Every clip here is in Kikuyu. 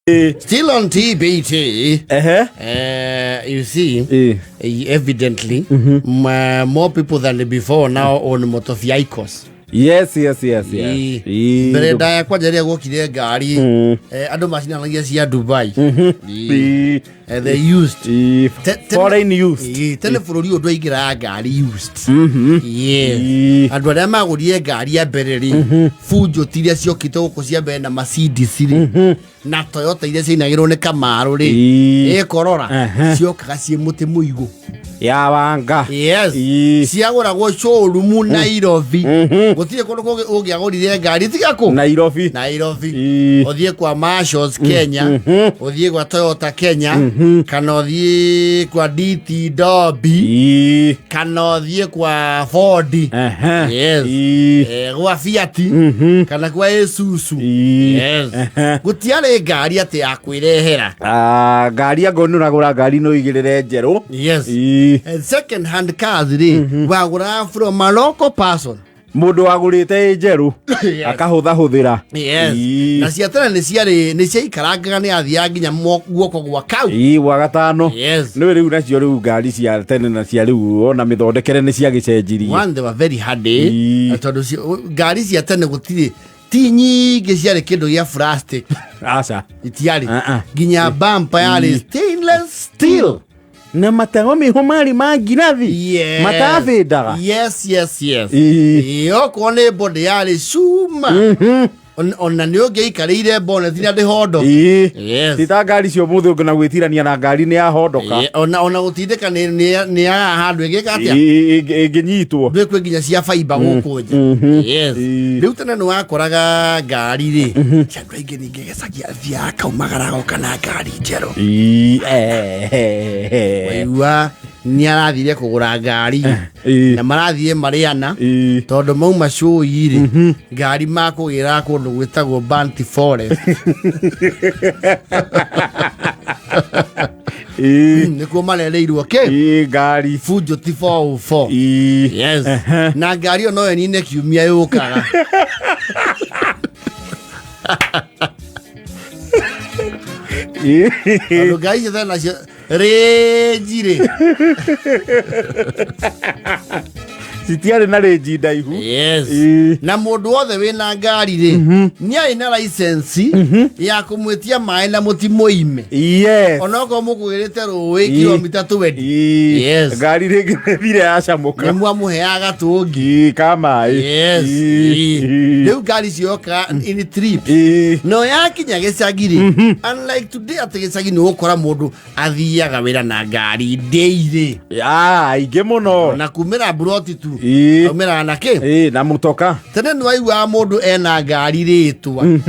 Still on TBT. Ehe. You see, Eh. evidently, more people than before now own motor vehicles. Yes. Ĩĩ. Mbere ndaya kwanja rĩrĩa gwokire ngari, andũ macinanagia cia Dubai. Ĩĩ. They used. Foreign used. Ĩĩ, tene bũrũri ũyũ ndwaingĩraga ngari used. Yeah. Andũ arĩa magũrire ngari ya mbere rĩ, bunjo ti iria ciokĩte gũkũ cia mbere na Mercedes rĩ, na Toyota iria ciainagĩrwo nĩ Kamaru rĩ, ĩ Corolla, ciokaga ciĩ mũtĩ mũigũ. Ya wanga. Yes. Ciagũragwo showroom Nairobi. Gũtirĩ kũndũ kũngĩ ũngĩagũrire ngari tiga kũ? Nairobi. Nairobi. Ũthiĩ kwa Marshalls Kenya, ũthiĩ gwa Toyota Kenya, kana ũthiĩ kwa DT Dobby, kana ũthiĩ kwa Ford. Yes. Gwa Fiat, kana kwa Isuzu. Yes. Gũtiarĩ ngari atĩ ya kwĩrehera. Ah, ngari angorwo nĩ ũragũra ngari no igĩrĩre njerũ. Yes. And second hand cars rĩ, wagũraga from a local person. Mũndũ wagũrĩte ĩ njerũ akahũthahũthĩra. Yes. Na cia tene nĩ ciarĩ nĩ ciaikarangaga, nĩ athiaga nginya guoko gwa kau. Ĩĩ, gwa gatano. Yes. Nĩ rĩu nacio rĩu ngari cia tene na cia rĩu ona mĩthondekere nĩ ciagĩcenjirie. One, they were very hardy. Tondũ ngari cia tene gũtirĩ ti nyingĩ ciarĩ kĩndũ gĩa plastic. Aca. Itiarĩ. Ah, ah. Nginya bumper yarĩ stainless steel. Na matego mĩho marĩ ma ngirathi. Yes. Matabĩndaga. Yes. Ĩĩ, okorwo nĩ body yarĩ cuma. Ona nĩ ũngĩaikarĩire bonnet na ndĩhondo. Yes. Ti ta ngari cio mũthĩ ũngĩ na gwĩtirania na ngari nĩ yahondoka. Ĩĩ, ona gũtindĩka nĩ yagaga handũ ĩgĩka atĩa? Ĩngĩnyitwo. Ndwĩ kwĩ nginya cia fiber gũkũ nja. Yes. Rĩu tene nĩ wakoraga ngari rĩ, cia andũ aingĩ ningĩ gĩcagi athiaga akaumagara agoka na ngari njerũ. Ĩĩ, eh, eh, eh. Waigua nĩ arathire kũgũra ngari na marathiĩ marĩ ana, tondũ mauma cũi rĩ, ngari makũgĩra kũndũ gwĩtagwo Banti Forest. Nĩkuo marereirwo kĩ? Ĩĩ, ngari. Bunjo ti 404. Yes. Na ngari ĩyo no ĩnine kiumia yũkaga. Tondũ ngari icio tene nacio rĩnji rĩ. Citiarĩ na rĩnji ndaihu. Yes. Na mũndũ wothe wĩna ngari rĩ, nĩ arĩ na license ya kũmwĩtia maĩ na mũtimũime. Onokorwo mũkũgĩrĩte rũĩ kilomita 20. Yes. Ngari rĩngĩ nĩthire yacamũka. Nĩ mwamũheaga tũngi. Ĩĩ, ka maĩ. Yes. Rĩu ngari cioka in trip. No yakinya gĩcagi rĩ, unlike today atĩ gĩcagi nĩ ũgũkora mũndũ athiaga wĩra na ngari ndĩirĩ. Ah, aingĩ mũno. Na kumĩra mburoti tu aumĩraga na kĩ? Ĩĩ, na mũtoka. Tene nĩ waiguaga mũndũ ena ngari rĩtwa,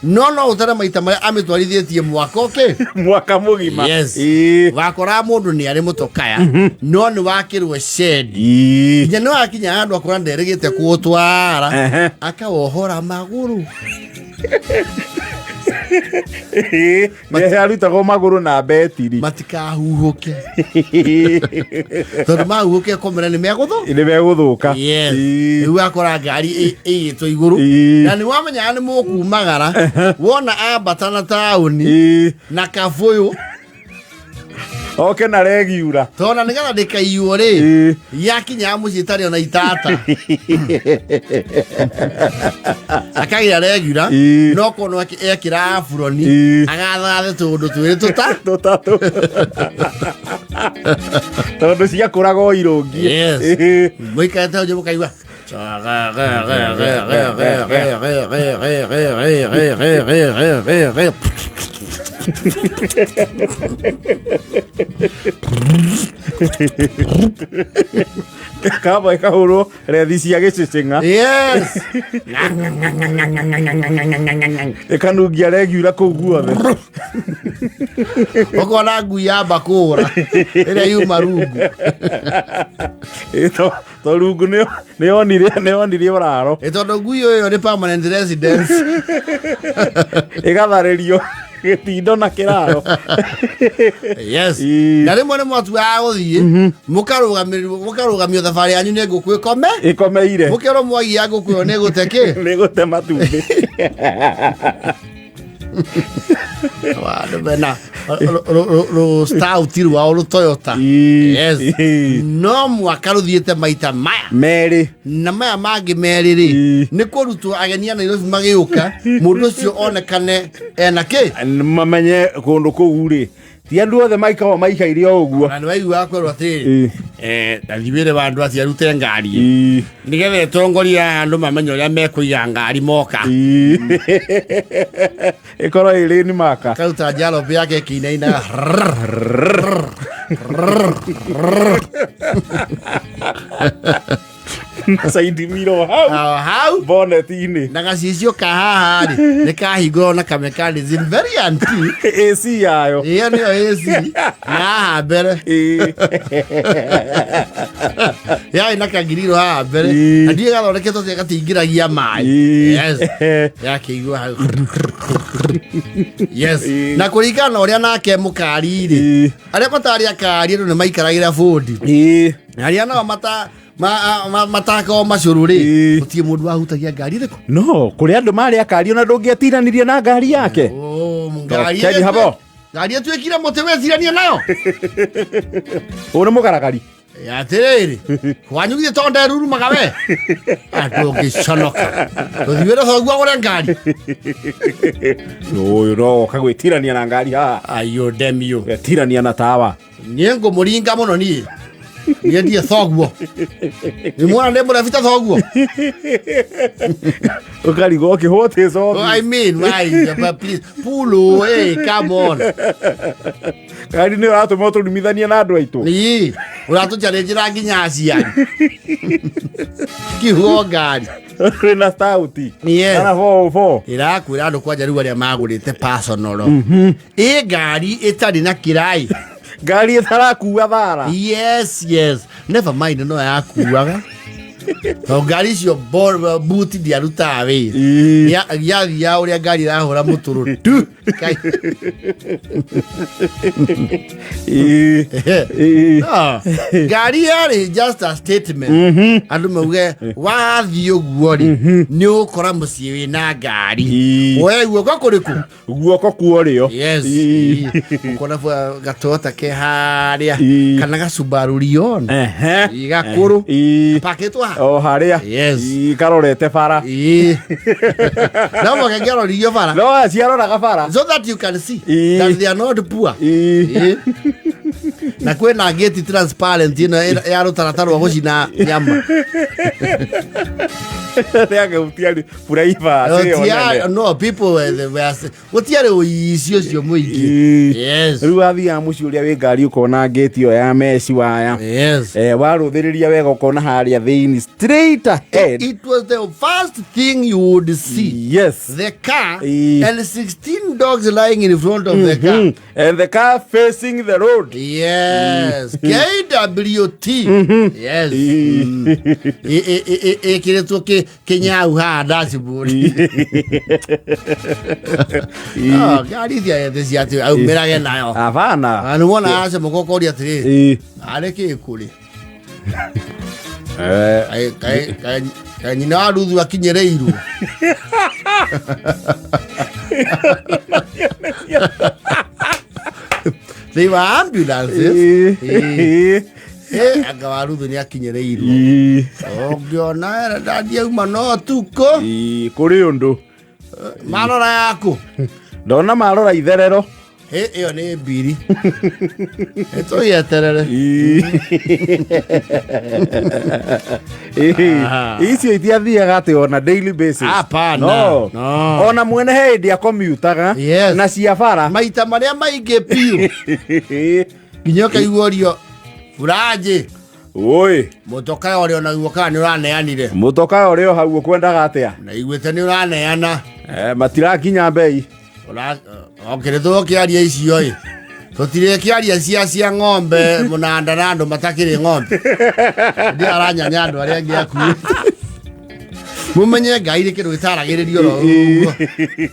no ũtare maita marĩa amĩtwarithĩtie mwaka ũkĩ. Mwaka mũgima. Yes. Wakoraga mũndũ nĩ arĩ mũtokaya, no nĩ wakĩrwo shed. Nginya nĩ wakinya handũ akora nderĩgĩte kũũtwara, akawohora magũrũ. Ĩĩ, nĩ arutagwo magũrũ na betiri. Matikahuhũke, tondũ mahuhũke komera nĩ megũthũ. Nĩ megũthũka. Yes. Rĩu wakora ngari ĩigĩtwo igũrũ na nĩ wamenyaga nĩ mũkumagara wona ambata na taũni na kabũyũ. Oke na regiura. Tona nĩgetha ndĩkaiywo rĩ, yakinyaga mũciĩ ĩtarĩ ona itata, akagĩa regiura. No kono ekĩra aburoni, agathathe tũũndũ twĩrĩ tũta tũtatũ, tondũ ciakũraga o irũngiĩ. Yes. Mũikarĩte hau nja mũkaigua Kaba ĩkahũrwo rethi cia gĩcĩcĩng'a. Yes. Ĩkanungia regiura kũu guothe. Ũkona ngui yamba kũra ĩrĩa yuma rungu. Ĩ, to rungu nĩyonire ũraro. Ĩ, tondũ ngui ĩyo nĩ permanent residence. Ĩgatharĩrio gĩtindo na kĩraro. Yes. Na rĩmwe nĩ mwatuaga gũthiĩ mũkarũgamĩrĩrwo, mũkarũgamio thabarĩ yanyu nĩ ngũkũ ĩkome. Ĩkomeire. Mũkerwo mwagia ngũkũ ĩyo nĩ gũte kĩ? Nĩ gũte matumbĩ. Andũ mena rũ stout rwao rũ Toyota. Yes. No mwaka rũthiĩte maita maya Merĩ. Na maya mangĩ merĩ rĩ, nĩ kũrutwo ageni a Nairobi magĩũka, mũndũ ũcio onekane ena kĩ. Mamenye kũndũ kũu rĩ, ti andũ othe maikoragwo maikaire o ũguo. Na nĩ waiguaga kwerwo atĩrĩrĩ, tathiĩ wĩre wa andũ acio arute ngari nĩgetha ĩtongorie andũ mamenye ũrĩa mekũiga ngari moka. Ĩkorwo ĩrĩ nĩ maka. Karuta jalopy yake ĩkĩinainaga. Side mirror hau. Hau hau. Bonnet-inĩ. Na gacicio ka haha rĩ, nĩ kahingũrwo na kamechanism very antique. AC yayo. Ĩyo nĩyo AC na haha mbere. Yarĩ na kagiriro haha mbere. Na ndiũĩ gathondeketwo atĩa gatingĩragia maĩ. Yes. Yakĩigua hau. Yes. Na kũringana na ũrĩa nake mũkari rĩ, arĩa matarĩ akari andũ nĩ maikaragĩra bũndi. Na arĩa nao mata matakorwo macũrũ rĩ, gũtirĩ mũndũ wahutagia ngari ĩrĩkũ. No kũrĩ andũ marĩ akari ona ndũngĩatinanirie na ngari yake. Oh, ngari Keni habo. Ngari ĩtuĩkire mũtĩ wĩciranie nayo. Ũyũ nĩ mũgaragari. Atĩrĩrĩ, kwanyu githĩ to nderurumaga we andũ ũngĩconoka tũthiĩ wĩra thoguo agũre ngari. Ũyũ no oka gwĩtirania na ngari haha. Ayo demio. Getirania na tawa. Niĩ ngũmũringa mũno niĩ niĩ ndiĩ thoguo nĩ mwana ndĩ mũrebita thoguo. Ũkarigwo ũkĩhwo tĩ Oh, I mean, why? But please, pulo, hey, come on. Ngari nĩ ũratũma tũrumithanie na andũ aitũ. Ni, ũratũchallenjera nginya aciari. Kihuo ngari. Twĩ na stout. Yes. Kana 404. Ĩrakwĩra andũ kwanja rĩu arĩa magũrĩte personal. Ĩ ngari ĩtarĩ na kĩraĩ. Ngari ĩtarakua thara. Yes. Never mind no yakuaga. Tondũ ngari icio buti ndiarutaga wĩra. Yathiaga ũrĩa ngari ĩrahũra mũtũrũ tu. No, ngari yarĩ just a statement. Andũ mauge wathiĩ ũguo rĩ, nĩ ũgũkora mũciĩ wĩna ngari. Woe guoko kũrĩkũ? Guoko kuorĩo. Yes. Ũkona gatota ke harĩa kana gacubaru Leon. Gakũrũ. Pakĩtwo haha. O harĩa. Yes. Karorete bara. No mũhaka ngĩaroririo bara. No ciaroraga bara. So that you can see that they are not poor. Na kwĩna gate transparent ĩno ya rũtarata rwa gũcina nyama. Rĩageutia privacy ĩyo nene. No, people were gũtiarĩ ũici ũcio mũingĩ. Yes. Rĩu wathiaga mũciĩ ũrĩa wĩ ngari ũkona ngĩti ĩyo ya mesh waya. Yes. Warũthĩrĩria wega ũkona harĩa thĩinĩ straight ahead. It was the first thing you would see. Yes. The car and 16 dogs lying in front of the car. And the car facing the road. Yes. KWT. Yes. Ĩkĩrĩtwo kĩnyau haha dashboard. Oh, ngari icia cia atĩ aumĩrage nayo. Hapana. Na nĩ wona acemũka ũkoria atĩrĩrĩ, arĩ kĩ kũrĩ? Kaĩ nyina wa Ruthu akinyĩrĩirwo? They were ambulances. Anga wa Ruthu nĩ akinyĩrĩirwo. Ũngĩona ndandiauma no tukũ. Kũrĩ ũndũ. Marora yaku. Ndona marora itherero. Ĩyo nĩ mbiri. Tũgĩeterere. Icio itiathiaga atĩ ona daily basis. Hapana. No. No. Ona mwene he hĩndĩ akomutaga Yes. na cia bara. Maita marĩa maingĩ biũ. Nginya ũkaigua ũrio buranjĩ. Oi. Mũtoka ũrĩa onaguo kana nĩ ũraneanire. Mũtoka ũrĩ o hau ũkwendaga atĩa? Na iguĩte nĩ ũraneana. Matirakinya mbei. Okĩrĩ tũgũkĩaria icio ĩ. Tũtirĩkĩaria cia ng'ombe mũnanda na andũ matakĩrĩ ng'ombe. Ndi aranyanya andũ arĩa angĩ akuĩte. Mumenye ngai nĩ kĩndũ gĩtaragĩrĩrio ro ũguo.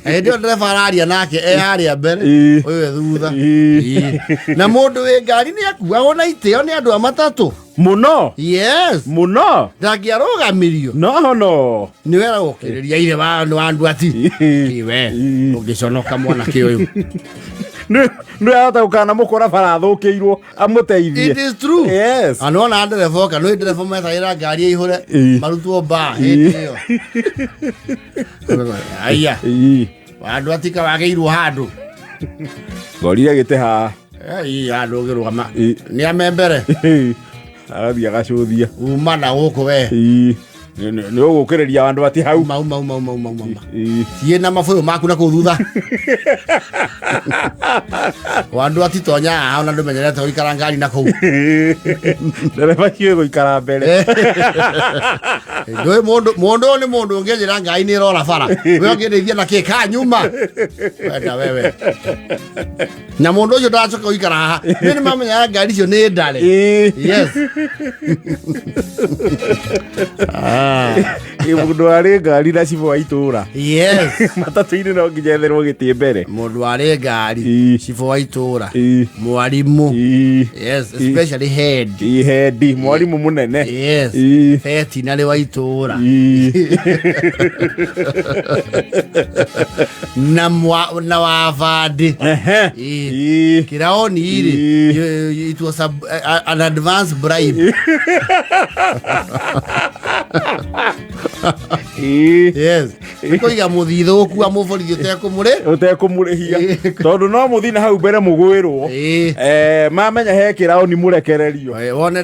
Hĩndĩ ĩyo ndereba araria nake e harĩa mbere, Ĩĩ. ũyũ e thutha. Ĩĩ. Ĩĩ. Na mũndũ wĩ ngari nĩ akuagwo na itĩo nĩ andũ a matatũ. Mũno. Yes. Mũno. Ndangĩarũgamirio. No no. Nĩ wera gũkĩrĩria ithe wa andũ andũ ati. Kĩwe. Ũngĩconoka mwanake ũyũ. Nĩ ahota gũkana mũkora bara athũkĩirwo amũteithie. It is true. Yes. Ana ona ndereba oka, nĩ ndereba metagĩra ngari ĩihũre Ĩĩ. marutwo mbaa hĩndĩ ĩyo. Aya, Ĩĩ. andũ atika wagĩirwo handũ. Ngorire gĩtĩ haha. Ĩĩ, handũ ũngĩrũgama. Ĩĩ. Nĩ ame mbere. Ĩĩ. Arathiĩ agacũthia. Uma na gũkũ we. Ĩĩ. Nĩ ũgũkĩrĩria andũ ati hau. Uma uma uma uma uma uma. Ĩĩ. Thiĩ na mabũyũ maku na kũu thutha. Wandũ atitonya haha ona ndũmenyerete gũikara ngari na kũu. Ndereba ciũĩ gũikara mbere. Ndũĩ mũndũ mũndũ ũyũ nĩ mũndũ ũngĩnjĩra ngai nĩ ĩrora bara. We ũngĩndeithia na kĩ ka nyuma. Wenda wewe. Na mũndũ ũcio ndaracoka gũikara haha. Nĩ nĩ mamenyaga ngari icio nĩ ndare. Ĩĩ. Yes. Ah. Ĩ, mũndũ arĩ ngari na cibũ wa itũra. Yes. Matatũ-inĩ no nginya etherwo gĩtĩ mbere. Mũndũ arĩ ngari, Ĩĩ. cibũ wa itũra, Ĩĩ. mwarimũ. Ĩĩ. Yes, especially head. Ĩĩ, hendi mwarimũ mũnene. Yes. Ĩĩ. Vetinarĩ wa itũra. Ĩĩ. Na mwa, na wabandĩ. Ehe. Ĩĩ. Ĩĩ. Kĩraoni rĩ, Ĩĩ. it was an advance bribe. Ĩĩ. Yes. Kũiga mũthithũ gũkua mũborithi ũtekũmũrĩ. Ũtekũmũrĩhia. Ĩĩ. Tondũ no mũthiĩ na hau mbere mũgwĩrwo. Ĩĩ. Eh, mamenya he kĩraoni mũrekererio. Eh, wone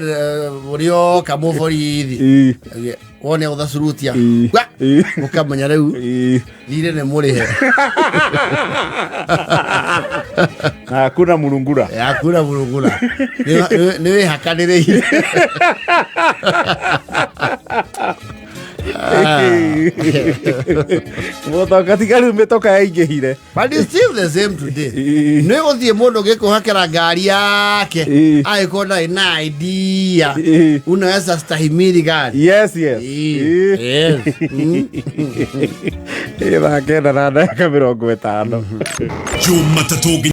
ũrĩoka mũborithi. Ĩĩ. Wone ũthacurutia. Ĩĩ. Gwa! Ĩĩ. Ũkamenya rĩu Ĩĩ. thirĩ nĩ mũrĩhe. Na hakuna murungura. Hakuna murungura. Nĩ wĩhakanĩrĩire. Mũtoka tiga rĩu mĩtoka yaingĩhire. But it's still the same today. Ĩĩ. Nĩ gũthiĩ mũndũ gĩkũhakĩra ngari yake Ĩĩ. agĩkorwo ndarĩ na idea. Ĩĩ. Unaweza stahimili gari. Yes. Ĩĩ. Ĩĩ. Yes. Ĩ, thaa 9 na ndagĩka 50. Jumatatũ nginya